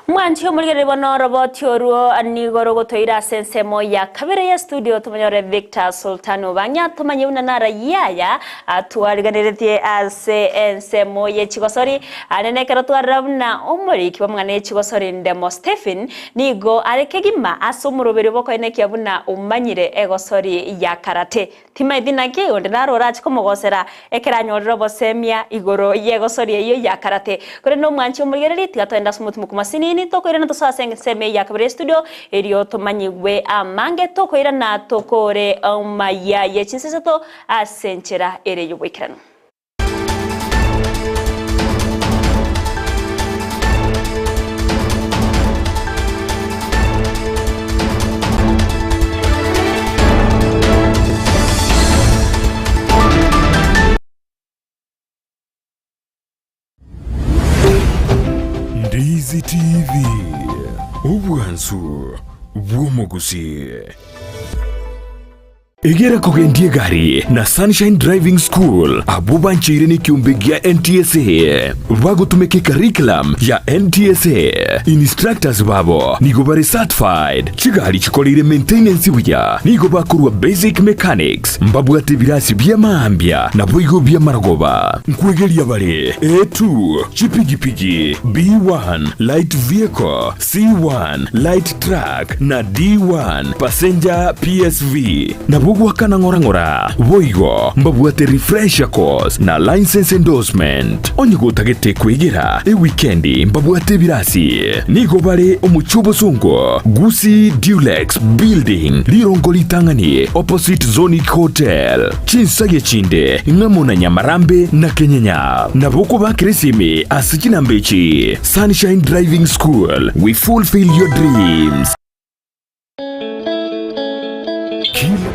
Mwanche omorigereria bono oroboti orwo nigo rogotoira ase ensemo ya kabere ya studio tomonyore Victor Sultan Obang'ia tomanye buna narayia aya atwariganeretie ase ensemo ye chigosori ane nekero twarora buna omoriki bw'amang'ana ye chigosori Ndemo Stephen nigo are kegima ase omoroberio bokoenekia buna omanyire egosori ya karate Timaeti naki onde naro orache komogosera ekero anyorire obosemia igoro y'egosori eyio ya karate. Korende omwanchi omorigereria, tiga togende ase omotimoko masinini, tokoirana tosoe ase ensemo eye ya kabere y'estudio, erio tomanyigwe amange tokoirana tokore amaya ye chinsa isato ase enchera ere y'oboikeranu. Ndizi TV, obwansu bw'omogusii. Egera kogendia egari na Sunshine Driving School abwo bancheire nekiombe gia NTSA. Bagotumeka ecurriculum ya NTSA. Instructors babo nigo bare certified. Chigari chikoreire maintenance buya nigo bakorwa basic mechanics. Mbabwate ebirasi bia maambia naboigo bi'amarogoba. Nkwegeria bare A2, chipigipigi, B1, light vehicle, C1, light truck, na D1, passenger PSV. Nabo goakana ng'ora ng'ora. Boigo mbabwate refresher course na licence endorsement. Onye gotagete kwegera ewikendi mbabwate ebirasi. Nigo bare omochie obosongo, Gusii Dulux Building, rirongo ritang'ani opposite Zonic Hotel. Chinsagia chinde ng'amo na Nyamarambe na Kenyenya. Nabo okobakera esimi ase chinamba echi, Sunshine Driving School, we fulfill your dreams. Kila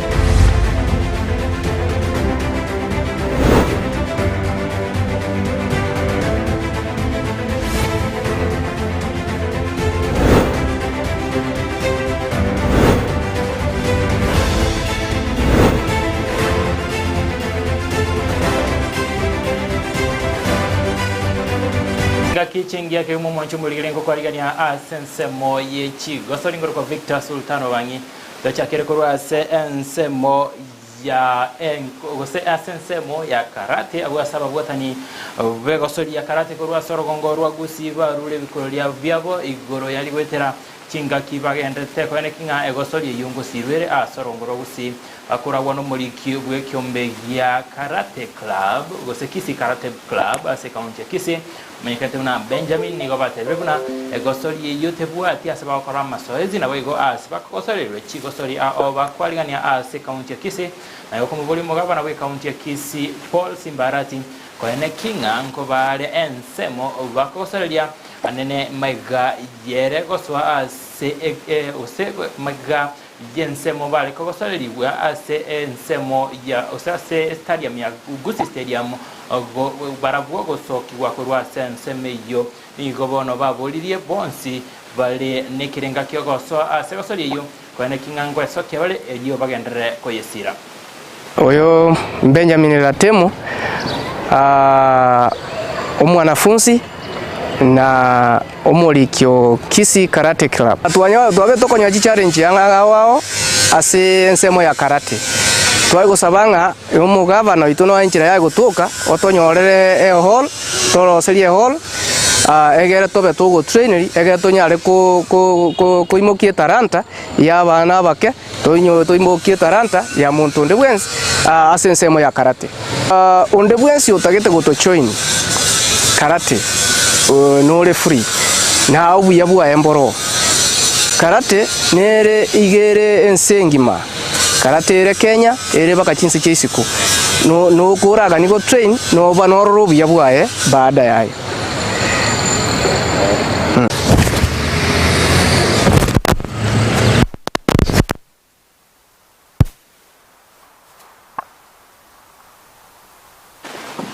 Ngaki chingiya kegima omwancho omorigere ngokwarigania ase ensemo ye chigosori ngorokwa Victor Sultan Obang'i tochakere korwa ase ensemo ya gose ase ensemo ya karate abwo ase ababwatani begosori ya karate korwa ase orogongo rwa Gusii barure ebikororia biabo igoro yari goetera Chingaki bagenderete koeneki ng'a egosori eyio ngosirwe ere ase orongo rwa Gusii, bakoragwa nomoriki bw'ekiombe gia Karate Club gose Kisii Karate Club ase ekaunti ya Kisii, omenyekanete buna Benjamin nigo batebire buna egosori eyio tebwati ase bagokora amasoezi naboigo ase bakogosorerwe chigosori ao bakwarigania ase ekaunti ya Kisii. Naye okomoboria omogabana bw'ekaunti ya Kisii Paul Simbarati koeneki ng'a nkobaare ensemo bakogosoreria Anene maiga yere gosoa ase gose maiga y'ensemo bare kogosorerigwa ase ensemo ya gose ase stadium ya Gusii Stadium barabwo gosokigwa korwa ase ensemo eyio. Nigo bono baboririe bonsi bare nekerenga ki'ogosoa ase gosori eyio, koeneki ng'a ngwesokia bare erio bagenderere koyesira. Oyo Benjamin Ratemo, omwanafunsi na omoriki o Kisii Karate Club. Twabe tokonyora chichallenge ao ao ase ensemo ya karate. Tware gosaba ng'a omogavana oito noe enchera yaye gotoka otonyorere ehall, toroserie ehall egere tobe togotraineri egere tonyare koimokia etalanta ya abana abake. Toimokie etalanta ya monto onde bwensi ase ensemo ya karate. Onde bwensi otagete gotojoin karate nore free na obuya bwaye mboroo. Karate nere iga ere ense engima, karate ere Kenya ere mpaka chinse chia isiko. Nokoragani gotrain noba norore obuya bwaye baada yaye.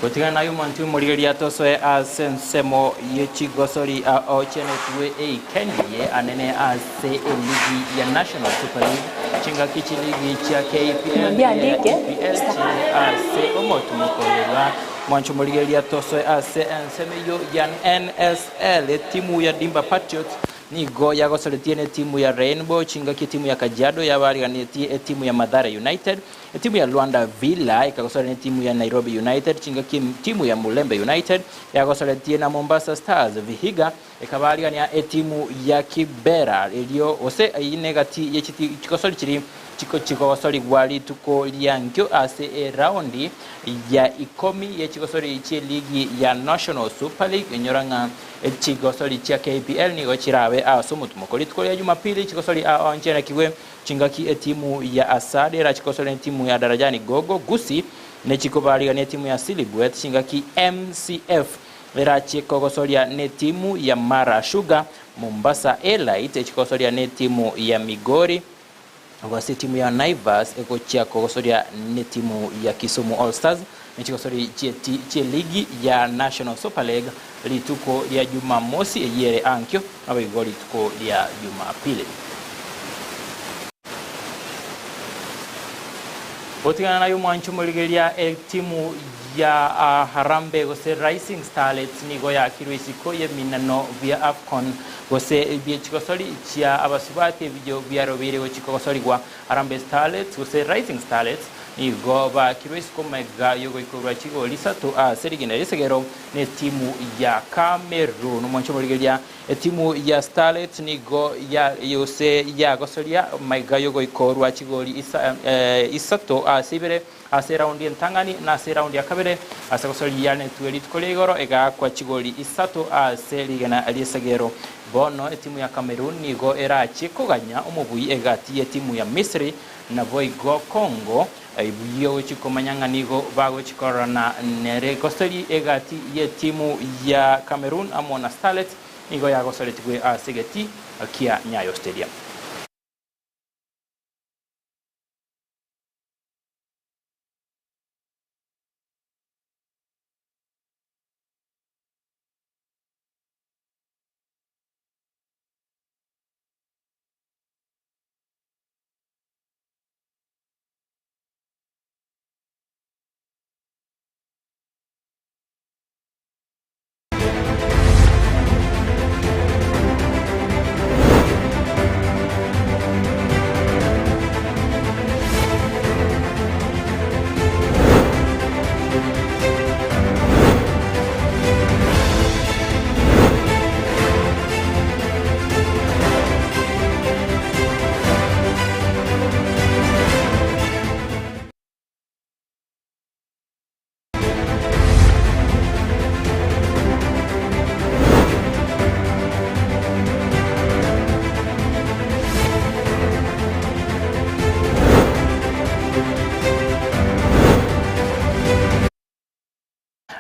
Gotigana naye omonto omorigereria tosoe ase ensemo ye chigosori ochenetwe eikenie anene ase eligi ya National Super League chingaki chiligi chia KPL ne EPL chire ase omotumokoyega Mwancho omorigereria tosoe ase ensemo eyio ya NSL etimu ya Dimba Patriots Nigo yagosoretie netimu ya Rainbow, chingaki etimu ya Kajiado yabariganetie etimu ya Mathare United, etimu ya Luanda Villa ekagosora netimu ya Nairobi United, chingaki etimu ya Mulembe United yagosoretie na Mombasa Stars, Vihiga ekabarigania etimu ya Kibera erio gose eyio negati ye chigosori chiri chikogosorigwa rituko ria nkio ase eraundi ya ikomi ye chigosori chi'eligi ya National Super League enyora ng'a Chigosori chia KPL nigo chirabe ase omotumoko rituko ria Jumapili. Chigosori ao nchianekigwe chingaki etimu ya Asad erachigosore netimu ya Darajani Gogo, Gusii nechikobarigania etimu ya Silibwet chingaki MCF erachie kogosoria netimu ya Mara Sugar, Mombasa Elite echigosoria netimu ya Migori. Gose etimu ya Naivas egochia kogosoria netimu ya Kisumu All Stars nechigosori chi'eligi ya National Super League rituko ria Jumamosi eyio ere ankio naboigo rituko ria Jumapili. Gotigana naye omwanchi omorigereria etimu ya Harambee gose Rising Starlets nigo yaakirwe isiko y'eminano bia Afcon gose bie chigosori chia abasubati ebio biarobeire gochia kogosorigwa. Harambee Starlets gose Rising Starlets nigo baakirwe isiko magega y'ogoikorwa chigoli isato ase rigena ri'esegero n'etimu ya Cameroon. Omwanchi omorigereria Etimu ya Starlets nigo gose yagosoria magega y'ogoikorwa chigoli isato ase ibere ase eraundi entang'ani na ase eraundi ya kabere ase gosoria yanetwe rituko ria igoro egaakwa chigoli isato ase rigena ri'esegero. Bono etimu ya Cameroon nigo erachie koganya omobui egati y'etimu ya Misri naboigo Congo Buya gochia komanya ng'a nigo bagochia kororana nere. Gosori egati y'etimu ya Cameroon amo na Starlets nigo yagosoretigwe ase egetii kia Nyayo Stadium.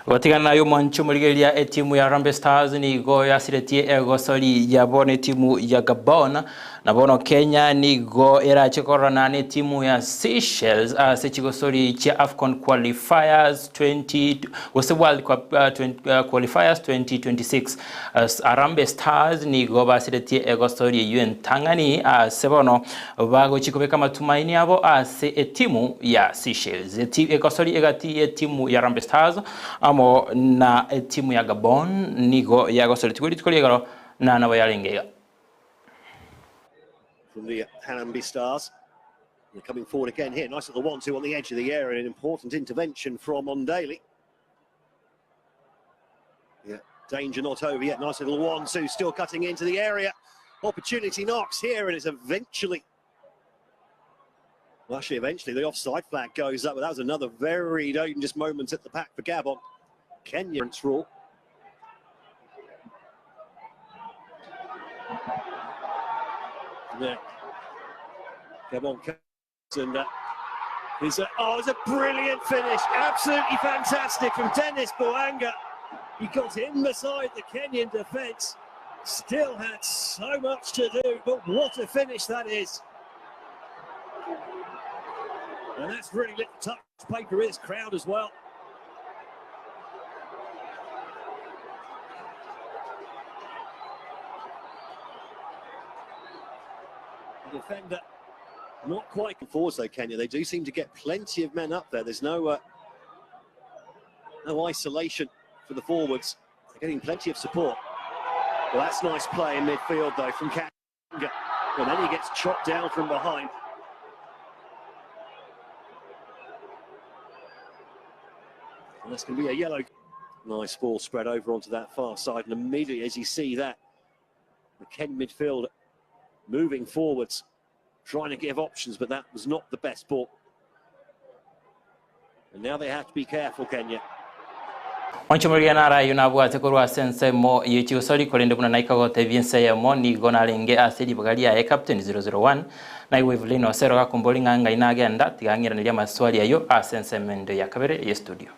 Gotigana naye omwancho omorigereria etimu ya Harambee Stars nigo yasiretie egosori yabo netimu ya Gabon na bono Kenya nigo erache kororana netimu ya Seychelles ase chigosori chia Afcon Qualifiers 20 gose World Cup Qualifiers 2026. Harambee Stars nigo basiretie egosori eyio entang'ani ase bono Bagochia kobeka amatumaini abo ase etimu ya Seychelles. Egosori egati y'etimu ya Harambee Stars amo na etimu ya Gabon nigo yagosoretigwe rituko ria igoro na nabo yarenge iga. From the Harambee Stars. They're coming forward again here. Nice little 1-2 on the edge of the area. An important intervention from Ondeli. Yeah, danger not over yet. Nice little 1-2 still cutting into the area. Opportunity knocks here, and it's eventually... Well, actually, eventually the offside flag goes up, but that was another very dangerous moment at the pack for Gabon. Kenya rule. Yeah. Gabon and is a, oh, it's a brilliant finish. Absolutely fantastic from Dennis Bouanga. He got in beside the Kenyan defence. Still had so much to do, but what a finish that is. And that's really lit the touch paper is crowd as well. The defender not quite forwards though, Kenya. They do seem to get plenty of men up there. There's no isolation for the forwards. They're getting plenty of support. Well, that's nice play in midfield though from Kanga. And then he gets chopped down from behind. And that's going to be a yellow. Nice ball spread over onto that far side. And immediately as you see that, the Ken midfield moving forwards, trying to give options, but that was not the best ball. And now they have to be careful, Kenya. Mwanche morigia narayo nabwate korwa ase ensemo ye chigosori korende buna naika gotebia ense eyemo nigo narenge ase ribaga riaye Captain 001 naigwe Evelyn Osero gakombori ng'a ng'ai nagenda tiga ng'iranerie amaswali ayio ase ensemo ende ya kabere ye studio.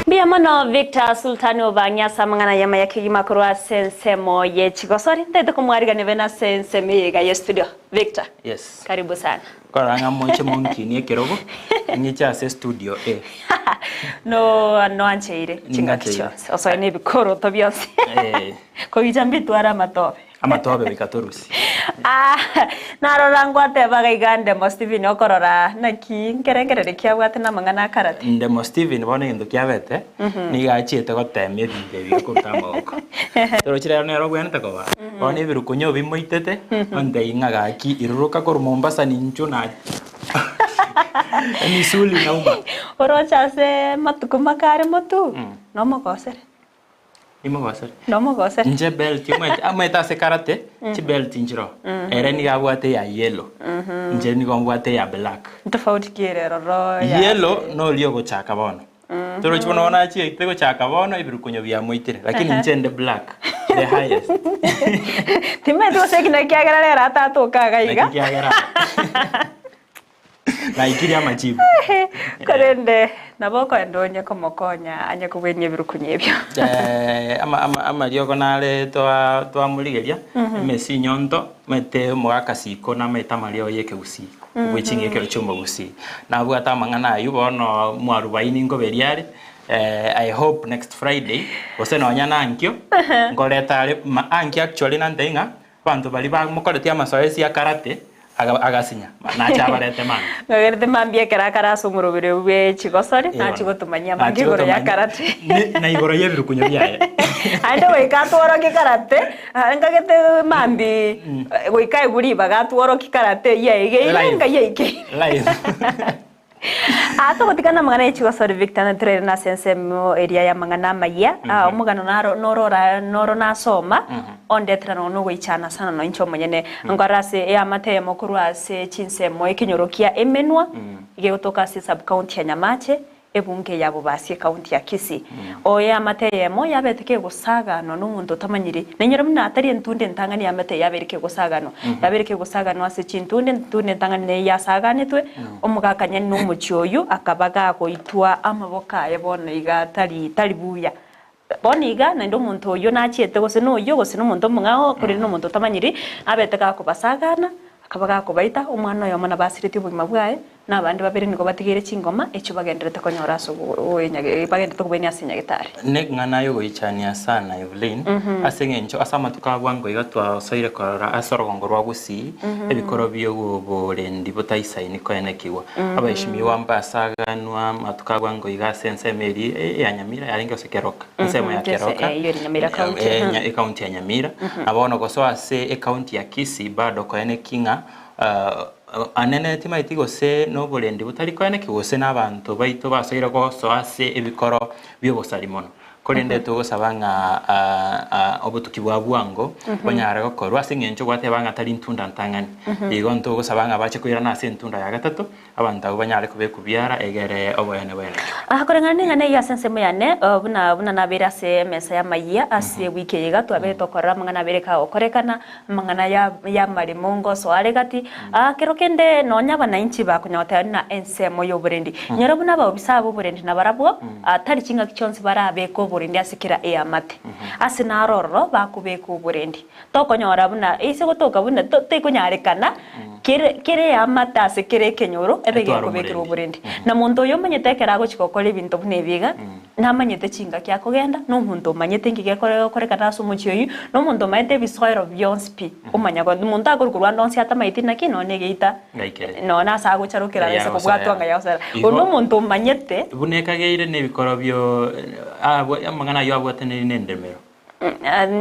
Mbuya. mono Victor Sultani Obang'i ase amang'ana ayamo ya kegima korwa ase ensemo ye chigosori. Ntaete komwarigania bene ase ensemo eye iga ye studio. Victor. Yes. Karibu sana. Korora ng'a moche monkinie ekerogo, ng'iche ase estudio e. No noancheire chingaki Ningancheire. chionsi. Osoe na ebikoroto bionsi. Eh. Kogicha mbitware amatobe. Amatobe goika torusie. Ah, narora ngwatebaga iga Ndemo Stephen okorora naki nkerengererio ki abwate namang'ana a karate. Ndemo Stephen bono egento kiabete, nigo achiete gotema ebinto ebi biokoruta amagoko. Torochi rero nere obwenerete koba, bono ebirukunyo bimoitete, ontebie ng'a gaki iruruka korwa Mombasa ninchwo na emisuli inauma. Oroche ase matuko make are motu, nomogosere. Nimogosere. Nomogosere. Inche belt omanyete amaete ase karate, chibelt nchiroo. Ere nigo abwate eya yellow, inche nigo mbwate eya black. Ntofauti ki ere ororo ya Yellow noria ogochaka bono. Torochi bono bono achiete gochaka bono ebirukunyo biamoitire, lakini inche nde black, the highest. Timanyeti gose eki naki kiagera rero atatoka iga iga. Naki kiagera Naikirie amachibu. Korende nabo okoenda onye komokonya anye kobwenia ebirukunyu ebio. Eh, ama- ama- amariogo nare twa- twamorigeria emesi nyonto maete omogaka siko namaete amariogo ya ekegusii bwe ching'ekero chia omogusii nabwate amang'ana aywo bono mwarubaini nkoberia are eh, I hope next Friday gose nonya na ankio nkoreta are ma ankio actually nantebie ng'a Abanto baria bamokoretie amasoesi a karate agasinya, nache abarete mambia. Ngagerete mambia ekero akare ase omoroberi bwe chigosori, nachie gotomanyia amange igoro ya karate. Na igoro y'ebirukunyo biaye. Aende goika atworokie karate, ngagete mambi goika aigwe ribaga atworokie karate eyio aigeire, ngai aikeire. Live. Aa togotigana amang'ana ye chigosori Victor naterere nase ensemo eria y'amang'ana amayia. Aa omogano naro noro ora noro nasoma ondetera nonya nogoichana sana nonya inche omonyene. Nkorora ase eamate eyemo korwa ase chinsemo ekenyoro kia Emenwa gegotoka ase sub county ya Nyamache ebunge ya Bobasi ecounty ya Kisii. Oyo eamate eyemo yabete kegosaganwa nomonto otamanyiri. Nainyore buna tari entunde entang'ani eamate eye yabeire kegosaganwa. Yabeire kegosaganwa ase chintunde, entunde entang'ani neye yasaganetwe, omogaka nyene nomochie oyio akaba gagoitwa amaboko aye bono iga tari tari buya. Bono iga naende omonto oyio nachiete gose noyio gose nomonto omong'ao korende nomonto otamanyiri, abete gakobasagana, akaba gakobaita, omwana oyomo nabo asiretie obogima bwaye, Na abande babere nigo batigeire chingoma echio bagenderete konyora ase bagenderete kobwania ase nyagetari. Neng'ana y'ogoichania sana Evelyn, ase eng'encho ase amatuko a bwango iga twasoire korora ase orogongo rwa Gusii ebikoro bi'oborendi botaisaini koenekigwa. Abaeshimiwa mbasaganwa amatuko a bwango iga ase ensemo eria ya Nyamira yarenge gose Keroka, ensemo ya Keroka, ecounty ya Nyamira, na bono gosoa ase ecounty ya Kisii bado koeneki ng'a Anene timaeti gose noborendi botari koeneki gose nabanto baito basoire gosoa ase ebikoro bi'obosari mono. Korende togosaba ng'a obotuki bwa bwango bonyare gokorwa ase eng'encho gwateba ng'a tari ntunda ntang'ani. Igo ntogosaba ng'a bache koirana ase entunda ya gatato, abanto abwo banyare kobekwa biara egere oboene bweneke. Koreng'ana neng'ana eyio ase ensemo yane, buna buna nabeire ase emesa y'amayia ase ewiki eye iga, twabeire tokorora amang'ana abere kagokorekana, Amang'ana y'amaremo ngosoa are gati, aa kero kende nonya abanainchi bakonya goteba buna ensemo y'oborendi. Inyora buna abaobisa b'oborendi nabarabwo, tari chingaki chionsi barabeke oborendi ase kera eamate. Ase naro ororo bakobeka oborendi. Tokonyora buna ase gotoka buna tekonyarekana kere kera eamate ase kera ekenyoro ebe Etware gekobekerwa omorendi. oborendi. Na monto oyo omanyete ekero agochia gokora ebinto buna ebi iga, Namanyete chingaki akogenda, na omonto omanyete inki gekorekana ase omochie oyio, na omonto omanyete ebisoero bionsi pi, omanya go omonto akorwa korwa ande onsi atamaeti naki nonya na egeita, Ngaikere. nonya na ase agocharokera Eya ase kobwatwa gosoera. ng'a yagosera. Igo- Oyo nomonto omanyete. Buna ekageire na ebikoro bio abwo amang'ana ayio abwatanire na endemero.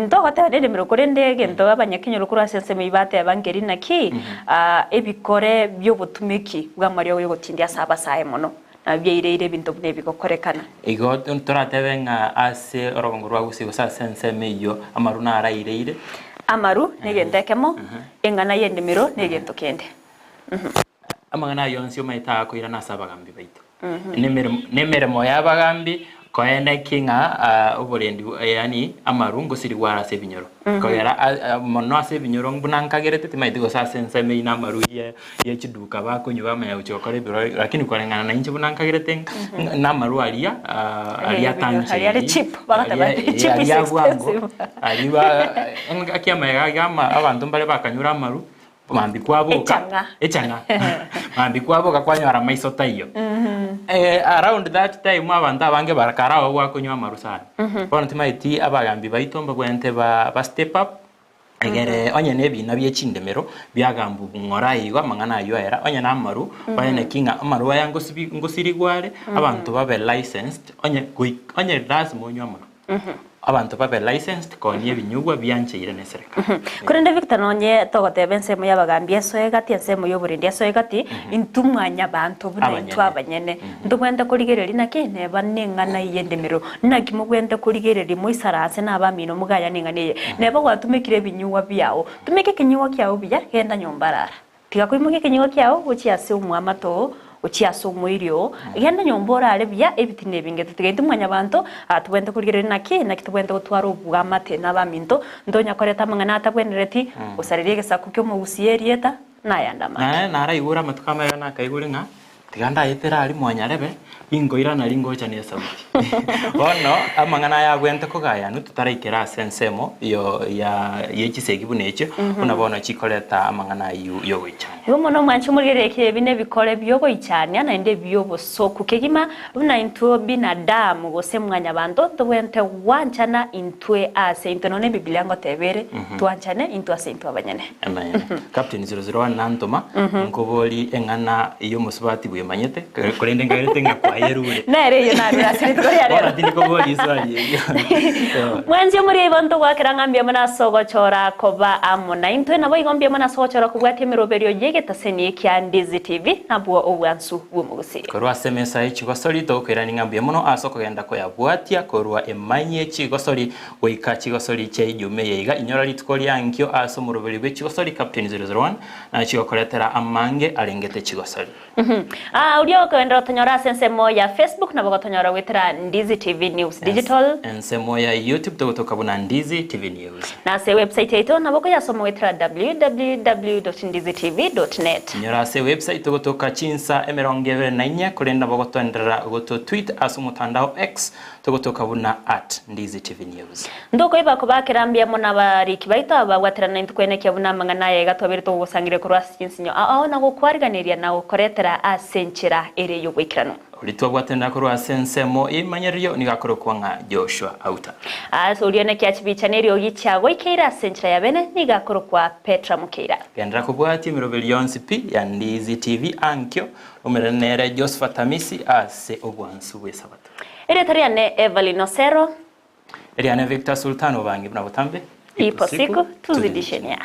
Ntogoteba neremero korende egento abanyakenyoro korwa ase ensemo eyio bateba nkeri naki, ebikore bi'obotumeki bw'amariogo y'ogotindia ase abasae mono, nabio biaireire ebinto buna ebi gokorekana. Igo toratebe ng'a ase orogongo rwa Gusii gose ase ensemo eyio amaru naraireire. Amaru negento ekemo, eng'ana y'endemero negento kende. Amang'ana ayio onsi omanyete agakoirana ase abagambi baito. Nemeremo, nemeremo y'abagambi. Koene ki ng'a oborendi yaani amaru ngosirigwa are ase ebinyoro. Kogera mono ase ebinyoro buna nkagerete timaeti gose ase ensemo eyio na amaru ye ye chiduka bakonywa bamanya gochia gokora ebirori lakini koreng'ana na inche buna nkagerete na amaru aria aria Aria are atancheiri cheap, bagateba aria cheap is aria bwango expensive. aria ba engaki amaega iga abanto mbare bakanyure amaru Mambia kwaboka Echang'a. echang'a mambia kwaboka kwanyora maiso taiyo Eh, around that time abanto abange barakara ao gwakonywa amaru sana bono timaeti abagambi baito mbabwenerete ba ba step up egere onye na ebina bie chindemero biagambwa ng'ora igo amang'ana aywo aera onye na amaru baene ki ng'a amaru aya ngosibi ngosirigwa are abanto babe licensed onye goik onye lazima onywe amaru. Abanto babe licensed koonia ebinyugwa biancheire neserikari. Korende Victor nonye togoteba ensemo y'abagambi esoe gati ensemo y'oborendi esoe gati, intwe mwanyabanto buna intwe abanyene ntobwenerete korigereria naki neba neng'ana eye endemero, naki mobwenerete korigereria moisaranse na abamino mogayane eng'ana eye. Neba gwatumekire ebinyugwa biao, tumeka ekenyugwa kiao buya, genda nyomba rara. Tiga koimokia ekenyugwa kiao gochia ase omoamate oo, gochia ase omoiri oo, genda nyomba orare buya, ebitina ebinge totiga intwe mwanyabanto, aa tobwenerete korigereria naki, naki tobwenerete gotwara oboamate nabaminto, ntonya koreta amang'ana atabwenereti, gosareria egesaku ki'omogusii erieta, na ayande amange. Naye naraigure amatuko amaya nakaigure ng'a Tiga ndayetere aria mwanyarebe, ninkoirana ringocha nesauti. Bono amang'ana aya abwenerete kogayanwa totaraikera ase ensemo yo ya ye chisegi buna echio, buna bono chikoreta amang'ana ayio yogoichania. Igo mono mwanche omorigererie ki ebi nebikore biogoichania naende ebi'obosoku kegima, buna intwe binadamu gose mwanyabanto ntobwenerete gwanchana intwe ase intwe. Nonya Ebibilia ngoteba ere, twanchane intwe ase intwe abanyene. Amen. Captain 001 nantoma nkobori eng'ana y'omosubati bwemanyete korende nkagerete ng'a kwayerure. Nere eyio narure ase rituko ria rero. Bono tindi kobori iswali eyio. Mwanche muri igo ntogwakera ng'a mbuya mono ase ogochora koba amo naintwe, naboigo mbuya mono ase ogochora kobwatia emeroberio y'egetaseni kia Ndizi TV, nabwo obwansu bw'omogusii. Korwa ase emesa ye chigosori togokoirania ng'a mbuya mono ase okogenda koyabwatia korwa emanyi ye chigosori Goika chigosori chia Ijumaa eye iga, inyora rituko ria ankio ase omoroberi bwe chigosori Captain 001 nachie gokoretera amange arengete chigosori. Aa oria okoenderera gotonyora ase ensemo ya Facebook nabo gotonyora goetera Ndizi TV News Digital. Ensemo ya YouTube togotoka buna Ndizi TV News. Na ase ewebsite yaito nabo okoyasoma goetera www.ndizitv.net. Inyora ase ewebsite togotoka chinsa 24 korende nabo gotoenderera goto tweet ase omotandao X Togotoka buna at Ndizi TV News. Ntokoiba kobakera mbuya mono abariki baito aba babwaterana naintwe kwenekia buna amang'ana aya iga twabeire togogosangereria korwa ase chinsinyo ao ao na gokwariganeria na gokoretera ase enchera ere y'oboikeranu. Oria twabwatanera korwa ase ensemo y'ebimanyererio nigo akorokwa ng'a Joshua Auta. Ase oria one kiachibicha neriogi chiagoikeire ase enchera ya bene nigo akorokwa Petra Mukeira. Genderera kobwatia emeroberi yonsi pi ya Ndizi TV ankio omerane nere Josephat Amisi ase obwansu bw'esabato. Erieta riane Evelyn Osero. Eriane Victor Sultan Obangi buna botambe. Ipo siku tuzidishe nia.